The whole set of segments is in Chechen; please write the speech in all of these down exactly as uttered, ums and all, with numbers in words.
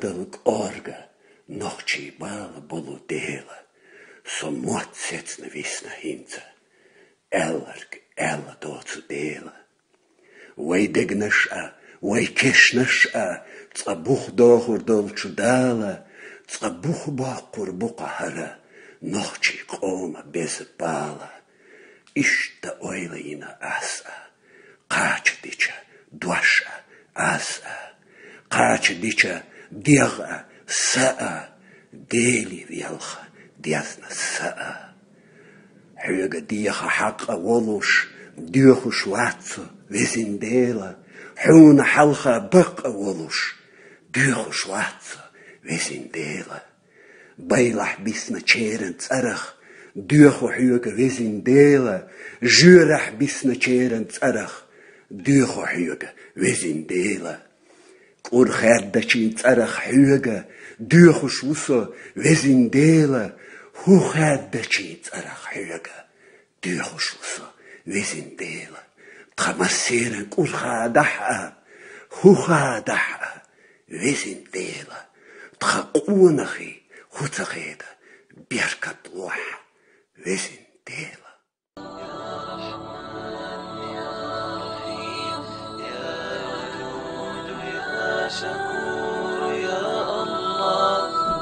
Дала кӀорга нохчий бала болу Дела, со мотт сецна висна хӀинца, аьлларг аьлла доцу Дела. Вай дегнаш а, вай кешнаш а цкъа бух дохур долчу Дала, цкъа бух боккхур бу-кх хӀара нохчий къоман беза бала. Иштта ойла йина ас а, кхача дича дош а, ас а, кхача дича дегӀ а, са а, Дели велха дезна са а. Хьоьга деха хьакъ а волуш, доьхуш вац со, везин Дела, хьуна хьалха бакъ а волуш, доьхуш вац со, везин Дела. Байлахь бисначеран цӀарах доьху хьоьга, везин Дела, жоьрахь бисначеран цӀарах доьху хьоьга, везин Дела. КӀур хаьддачийн цӀарах хьоьга доьхуш ву со, везин Дела, хӀу хаьддачийн цӀарах хьоьга доьхуш ву со, везин Дела. Тхан массеран кӀур хадахь а, хӀу хадахь а, везин Дела, тхан къонахий хӀу ца хеда, беркат лохьа, везин Дела.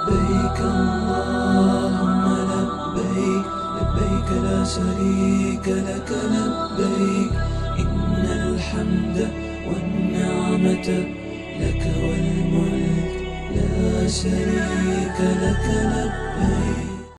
لبيك اللهم لبيك، لبيك لا شريك لك لبيك، إن الحمد والنعمة لك والملك، لا شريك لك لبيك.